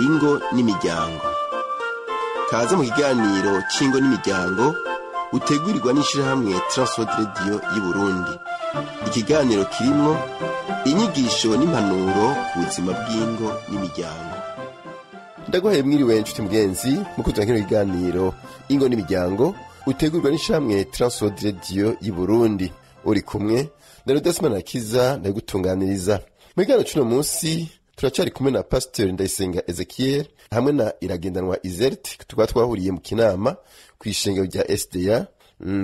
Ingo n'imiryango. Kaze mu kiganiro c'ingo n'imiryango utegurirwa n'ishirahamwe Transworld Radio y'Uburundi. Ikiganiro kirimwo inyigisho n'impanuro ku buzima bw'ingo n'imiryango. Ndaguhaye mwiriwe, nshuti mugenzi mukurikirana kino kiganiro Ingo n'imiryango utegurirwa n'ishirahamwe Transworld Radio y'Uburundi. Uri kumwe na Rudasima Kiza, ndagutunganiriza. Mu kiganiro c'uno munsi turacari kumwe na Pasiteri Ndayisenga Ezekiel hamwe na Iragendanwa Izert. Tukaba twahuriye mu Kinama kw'ishengero rya SDA,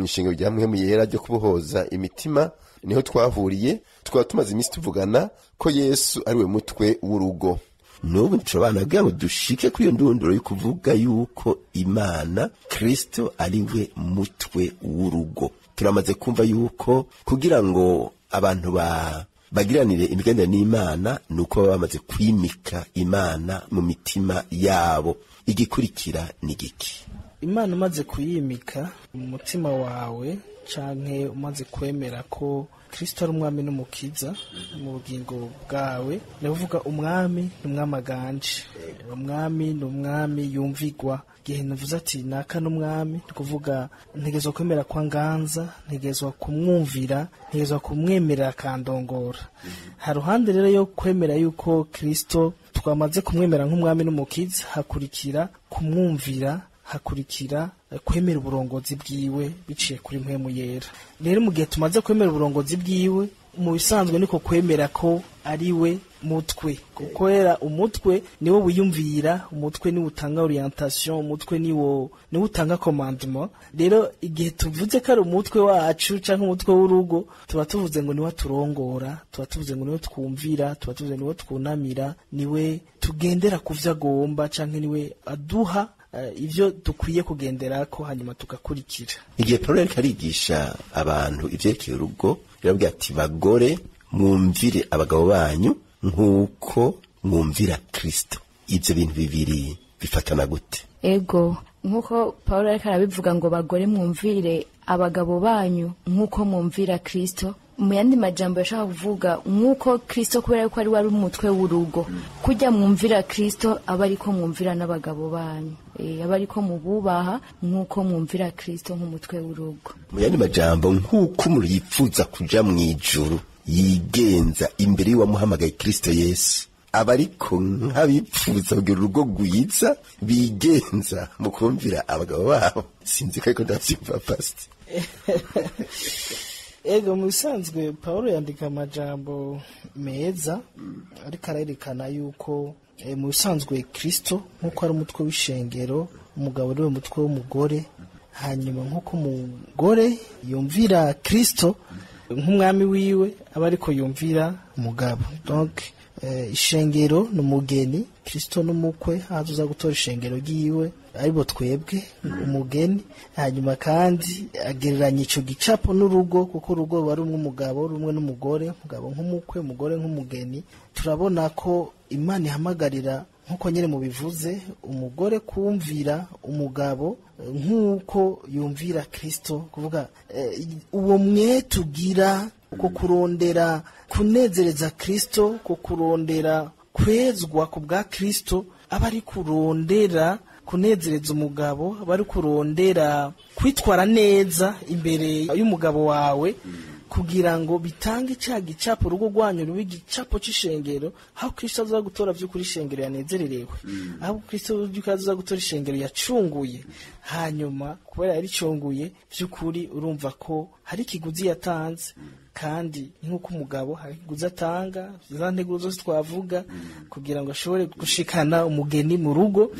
ishengero rya Mpwemu Yera ryo kubohoza imitima, niho twahuriye. Tukaba tumaze iminsi tuvugana ko Yesu ari we mutwe w'urugo. N'ubu turabana kugira ngo dushike kuri iyo ndunduro yo kuvuga yuko Imana, Kristo, ari we mutwe w'urugo. Turamaze kumva yuko kugira ngo abantu ba bagiranire imigenderanire n'Imana ni uko baba bamaze kwimika Imana mu mitima yabo. Igikurikira ni giki? Imana umaze kuyimika mu mutima wawe, canke umaze kwemera ko Kristo ari umwami n'umukiza mu bugingo bwawe, ni ukuvuga umwami ni umwami aganje, umwami ni umwami yumvigwa. Igihe navuze ati naka n'umwami, ni ukuvuga ntegerezwa kwemera kwa nganza, ntegerezwa kumwumvira, ntegerezwa kumwemerera akandongora. Haruhande rero yo kwemera yuko Kristo twamaze kumwemera nk'umwami n'umukiza, hakurikira kumwumvira, hakurikira kwemera uburongozi bwiwe biciye kuri Mpwemu Yera. Rero mu gihe tumaze kwemera uburongozi bwiwe, mu bisanzwe niko kwemera ko ari we mutwe, kuko umutwe niwo wiyumvira, umutwe niwo utanga orientation, umutwe niwo utanga commandement. Rero igihe tuvuze ko ari umutwe wacu canke umutwe w'urugo, tuba tuvuze ngo niwe aturongora, tuba tuvuze ngo niwe twumvira, tuba tuvuze niwe twunamira, niwe tugendera ku vyo agomba, canke niwe aduha ivyo dukwiye kugenderako, hanyuma tugakurikira. Igihe Pawulo yariko arigisha abantu ivyerekeye urugo, yarababwiye ati: "Bagore, mwumvire abagabo banyu nk'uko mwumvira Kristo." Ivyo bintu bibiri bifatana gute? Ego, nk'uko Paul ariko arabivuga ngo bagore mwumvire abagabo banyu nk'uko mwumvira Kristo, mu yandi majambo yashaka kuvuga nk'uko Kristo, kubera yuko ari wari umutwe w'urugo, kujya mwumvira Kristo aba ariko mwumvira n'abagabo banyu, aba ariko mububaha nk'uko mwumvira Kristo nk'umutwe w'urugo. Mu yandi majambo, nk'uko umuntu yipfuza kuja mw'ijuru yigenza imbere y'uwamuhamagaye, Kristo Yesu, aba ariko nk'abipfuza kugira urugo rwiza bigenza mu kumvira abagabo babo. Sinzi ko ariko ndavyumva, pasiti. Ego, mu bisanzwe Paul yandika amajambo meza, ariko arerekana yuko mu bisanzwe Kristo nk'uko ari umutwe w'ishengero, umugabo ari we mutwe w'umugore. Hanyuma nk'uko umugore yumvira Kristo nk'umwami wiwe, aba ariko yumvira umugabo. Donc ishengero ni umugeni, Kristo n'umukwe, aho uza gutora ishengero ryiwe, aribo twebwe umugeni. Hanyuma kandi agereranya ico gicapo n'urugo, kuko urugo ruba rumwe umugabo rumwe n'umugore, umugabo nk'umukwe, umugore nk'umugeni. Turabona ko Imana ihamagarira, nk'uko nyine mubivuze, umugore kumvira umugabo nk'uko yumvira Kristo, kuvuga uwo mwete ugira uko kurondera kunezereza Kristo, ko kurondera kwezwa ku bwa Kristo, aba ari kurondera kunezereza umugabo, aba ari kurondera kwitwara neza imbere y'umugabo wawe, kugira ngo bitange cya gicapo, urugo rwanyu rube igicapo c'ishengero, aho Kristo aza gutora vy'ukuri ishengero yanezererewe, aho Kristo vy'ukuri aza gutora ishengero yacunguye. Hanyuma kubera yaricunguye vy'ukuri, urumva ko hari ikiguzi yatanze, kandi nk'uko umugabo hari ikiguzi atanga, za nteguro zose twavuga, kugira ngo ashobore gushikana umugeni mu rugo.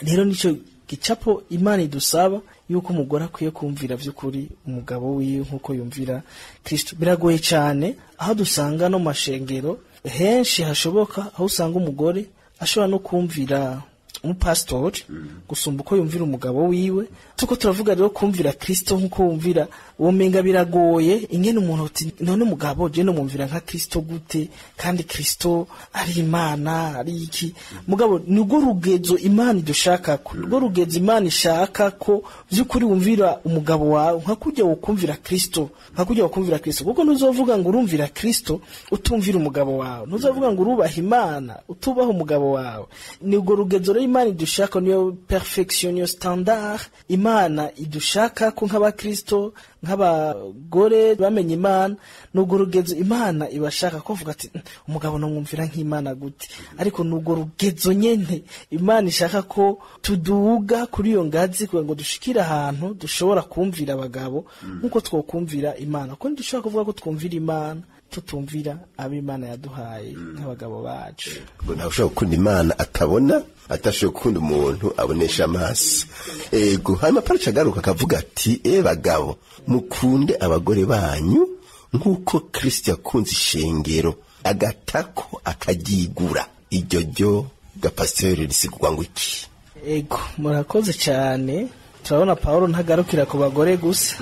Rero nico gicapo Imana idusaba, yuko umugore akwiye kumvira vy'ukuri umugabo wiwe nk'uko yumvira Kristo. Biragoye cyane aho dusanga no mashengero henshi hashoboka, aho usanga umugore ashobora no kumvira Umupasitori gusumba uko yumvira umugabo wiwe. Tuko turavuga rero kumvira Kristo nkuko wumvira uwo, menga biragoye ingene umuntu uti: "None umugabo je no mumvira nka Kristo gute, kandi Kristo ari Imana, ari iki?" Mugabo nirwo rugezo Imana idushaka ko, nirwo rugezo Imana ishaka ko vy'ukuri wumvira umugabo wawe nka kurya wokumvira Kristo, nka kurya wokumvira Kristo, kuko ntuzovuga ngo urumvira Kristo utumvira umugabo wawe, ntuzovuga ngo urubaha Imana utubaha umugabo wawe. Nirwo rugezo rero Imana idushaka, niyo perfection, niyo standard Imana idushaka ko nk'abakristo, nk'abagore bamenye Imana. Nurwo rugezo Imana ibashaka ko. Vuga ati: "Umugabo nomwumvira nk'Imana gute?" Ariko nurwo rugezo nyene Imana ishaka ko tuduga kuri iyo ngazi, kugira ngo dushikire ahantu dushobora kumvira abagabo nk'uko twokumvira Imana, kuko ntidushobora kuvuga ko twumvira Imana tutumvira abo Imana yaduhaye nk'abagabo bacu. Ngo ntawe ushobora gukunda Imana atabona atashoboye gukunda umuntu abonesha amaso. Ego, hanyuma Paulo agaruka akavuga ati: "E bagabo, mukunde abagore banyu nk'uko Kristo yakunze ishengero agatako akaryigura." Iryo ryo gapasiteri risigurwa ngo iki? Ego, murakoze cyane. Turabona Paul ntagarukira ku bagore gusa,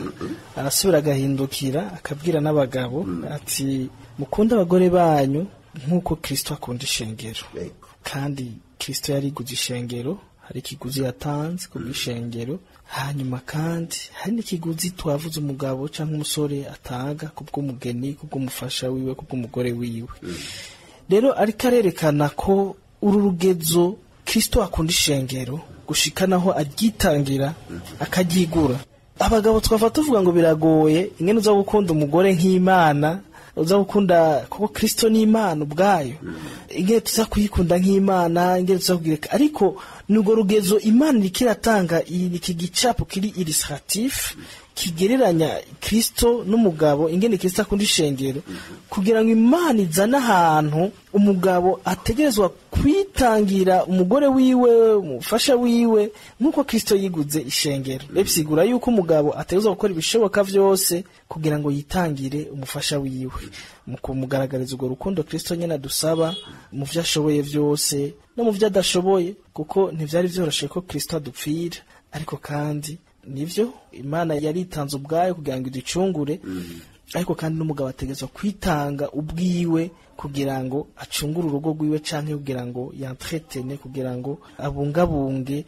arasubira agahindukira akabwira n'abagabo ati: "Mukunde abagore banyu nk'uko Kristo akunda ishengero." Kandi Kristo yariguze ishengero, hari ikiguzi yatanze ku bw'ishengero. Hanyuma kandi hari n'ikiguzi twavuze umugabo cyangwa umusore atanga ku bw'umugeni, ku bw'umufasha wiwe, ku bw'umugore wiwe. Rero ariko arerekana ko uru rugezo Kristo akunda ishengero gushika naho aryitangira akaryigura. Abagabo twava tuvuga ngo biragoye ingene uza gukunda umugore nk'Imana, uza gukunda, kuko Kristo ni Imana ubwayo, ingene tuza kuyikunda nk'Imana, ingene tuza kugira. Ariko nurwo rugezo Imana iriko iratanga, iki gicapo kiri illustratif kigereranya Kristo n'umugabo, ingene Kristo akunda ishengero, kugira ngo Imana izane ahantu umugabo ategerezwa kwitangira umugore wiwe, umufasha wiwe, nk'uko Kristo yiguze ishengero. Rero bisigura yuko umugabo ategerezwa gukora ibishoboka vyose kugira ngo yitangire umufasha wiwe mu kumugaragariza urwo rukundo Kristo nyene adusaba, mu vyo ashoboye vyose no mu vyo adashoboye, kuko ntivyari vyoroshe ko Kristo adupfira. Ariko kandi nivyo, Imana yaritanze ubwayo kugira ngo iducungure, ariko kandi n'umugabo ategerezwa kwitanga ubwiwe kugira ngo acungure urugo rwiwe, canke kugira ngo yentretene, kugira ngo abungabunge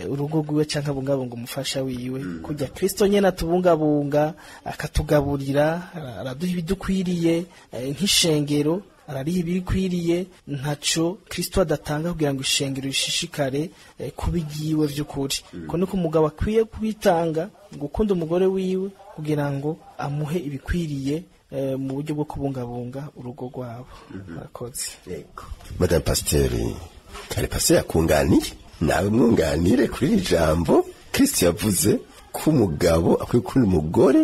urugo rwiwe, canke abungabunge umufasha wiwe, kurya Kristo nyene atubungabunga, akatugaburira, araduha ibidukwiriye, nk'ishengero arariha ibikwiriye. Ntaco Kristo adatanga kugira ngo ishengero rishishikare kuba igiwe vy'ukuri. Ko niko umugabo akwiye kwitanga gukunda umugore wiwe kugira ngo amuhe ibikwiriye mu buryo bwo kubungabunga urugo rwabo. Murakoze. Madame Pasiteri, kare pasiteri yakunganiye, nawe mwunganire kuri iri jambo Kristo yavuze ko umugabo akwiye gukunda umugore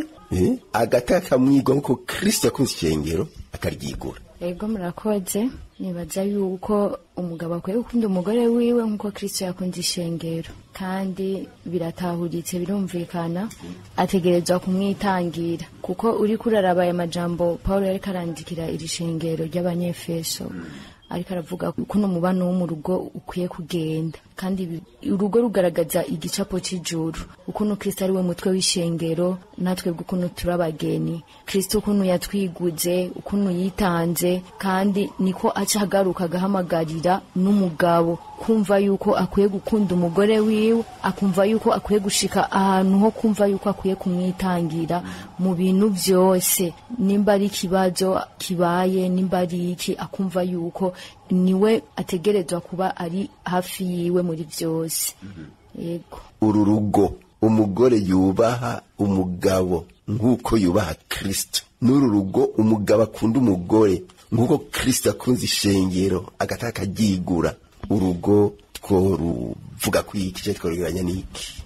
agata akamwigwa nk'uko Kristo yakunze ishengero akaryigura. Ego, murakoze. Nibaza yuko umugabo akwiye gukunda umugore wiwe nk'uko Kristo yakunze ishengero, kandi biratahuritse, birumvikana, ategerezwa kumwitangira, kuko uriko uraraba aya majambo Paul yariko arandikira iri shengero ry'Abanyefeso, ariko aravuga ukuntu umubano wo mu rugo ukwiye kugenda, kandi urugo rugaragaza igicapo c'ijuru, ukuntu Kristo ari we mutwe w'ishengero, natwe ukuntu turi abageni. Kristo ukuntu yatwiguze, ukuntu yitanze, kandi niko aca agaruka agahamagarira n'umugabo kumva yuko akwiye gukunda umugore wiwe, akumva yuko akwiye gushika ahantu ho kumva yuko akwiye kumwitangira mu bintu byose, nimba ari ikibazo kibaye, nimba ari iki, akumva yuko niwe ategerezwa kuba ari hafi yiwe muri byose. Yego. Uru rugo umugore yubaha umugabo nk'uko yubaha Kristo, n'uru rugo umugabo akunda umugore nk'uko Kristo akunze ishengero agata akaryigura, urugo tworuvuga ku iki cyo tworugereranya n'iki?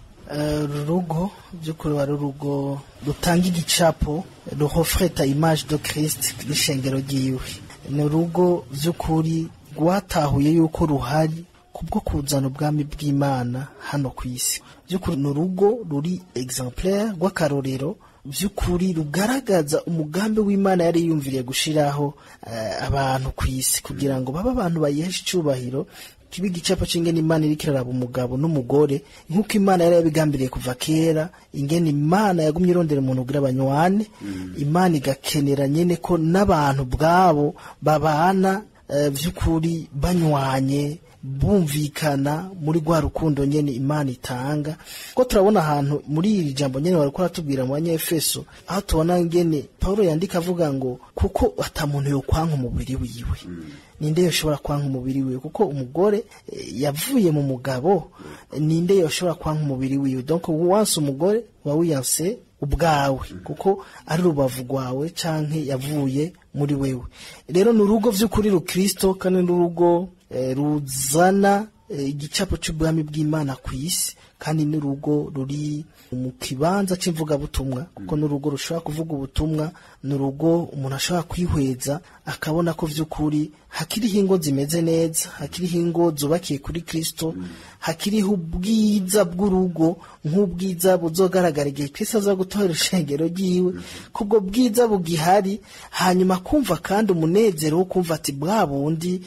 Uru rugo by'ukuri wari urugo rutanga igicapo, ruhofreta image de Christ n'ishengero ryiwe. Ni urugo by'ukuri rwatahuye yuko ruhari kubwo kuzana ubwami bw'Imana hano ku isi. By'ukuri ni urugo ruri exemplaire, rw'akarorero, by'ukuri rugaragaza umugambi w'Imana yari yumviriye gushiraho abantu ku isi, kugira ngo babe abantu bayihesha icyubahiro. Kibe igicapo c'ingene Imana iriko iraraba umugabo n'umugore, nk'uko Imana yari yabigambiriye kuva kera, ingene Imana yagumye irondera umuntu kugira banywane. Imana igakenera nyene ko n'abantu bwabo babana vy'ukuri, banywanye, bumvikana muri rwa rukundo nyene Imana itanga. Ko turabona ahantu muri iri jambo nyene bariko baratubwira mu Banyefeso, aho tubona ngene Paulo yandika avuga ngo kuko ata muntu yokwanka umubiri wiwe. Ninde yoshobora kwanka umubiri wiwe? Kuko umugore yavuye mu mugabo, ninde yoshobora kwanka umubiri wiwe? Donc wanse umugore wa wiyanse ubwawe, kuko ari rubavu rwawe canke yavuye muri wewe. Rero ni urugo vy'ukuri rukristo, kandi n'urugo ruzana igicapo c'ubwami bw'Imana ku isi, kandi n'urugo ruri mu kibanza c'imvugabutumwa, kuko n'urugo rushobora kuvuga ubutumwa, n'urugo umuntu ashobora kwihweza akabona ko vy'ukuri hakiriho ingo zimeze neza, hakiriho ingo zubakiye kuri Kristo, hakiriho ubwiza bw'urugo nk'ubwiza buzogaragara igihe Kristo aza gutora urushengero ryiwe, kubwo bwiza bugihari. Hanyuma kumva kandi umunezero wo kumva ati bwa bundi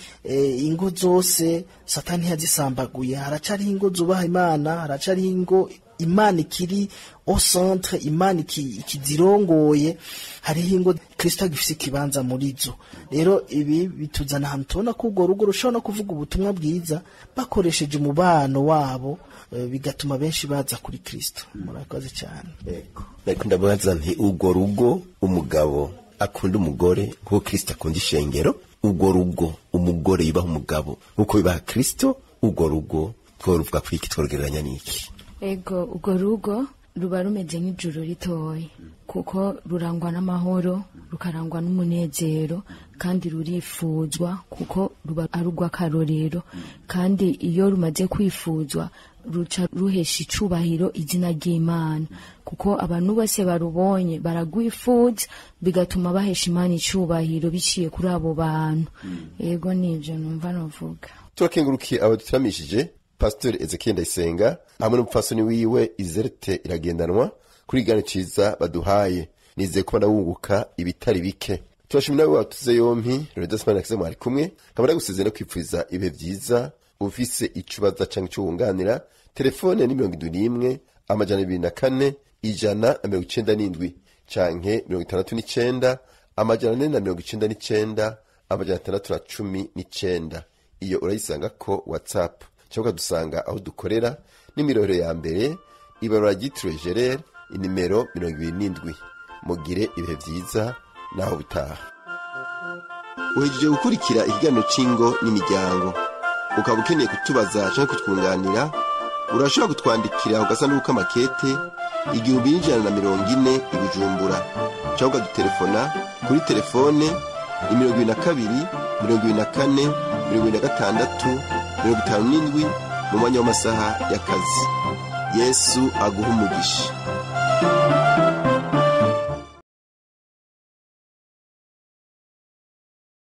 ingo zose Satani yazisambaguye, haracariho ingo zubaha Imana, haracariho ingo Imana ikiri au centre, Imana ikizirongoye, hariho ingo Kristo agifise ikibanza muri zo. Rero ibi bituzana ahantu tubona ko urwo rugo rushobora no kuvuga ubutumwa bwiza bakoresheje umubano wabo, bigatuma benshi baza kuri Kristo. Murakoze cyane. Ariko ndabaza nti urwo rugo umugabo akunda umugore nk'uko Kristo akunda ishengero, urwo rugo umugore yubaha umugabo nk'uko yubaha Kristo, urwo rugo tworuvuga kwiki, tworugereranya n'iki? Ego, urwo rugo ruba rumeze nk'ijuru ritoya, kuko rurangwa n'amahoro, rukarangwa n'umunezero, kandi rurifuzwa kuko ruba ari urw'akarorero. Kandi iyo rumaze kwifuzwa ruca ruhesha icubahiro izina ry'Imana, kuko abantu bose barubonye baragwifuza, bigatuma bahesha Imana icubahiro biciye kuri abo bantu. Ego, nivyo numva novuga. Turakengurukiye abaduturamishije, Pastor Ezekiel Ndayisenga hamwe n'umupfasoni wiwe Izerte Iragendanwa, kuri igane ciza baduhaye. Nizeye kuba ndawunguka ibitari bike. Turashimira nawe watuze yompi, Leonidas Manirakiza mwari kumwe, nkaba ndagusezeye no kwipfuriza ibihe vyiza. Ufise ico ubaza canke ico wunganira, telefone ni 71 204 197 canke 69 499 619. Iyo urayisanga ko WhatsApp, cyangwa ukadusanga aho dukorera n'imirohero ya mbere, ibarura ryitiriwe Gerere, inimero 27. Mugire ibihe vyiza naho butaha. Uhejeje gukurikira ikiganiro c'ingo n'imiryango. Ukaba ukeneye kutubaza canke kutwunganira, urashobora kutwandikira ku gasanduku k'amakete 1140 i Bujumbura, cyangwa ukadutelefona kuri telefone 22 24 26 57 mu mwanya w'amasaha y'akazi. Yesu aguha umugisha.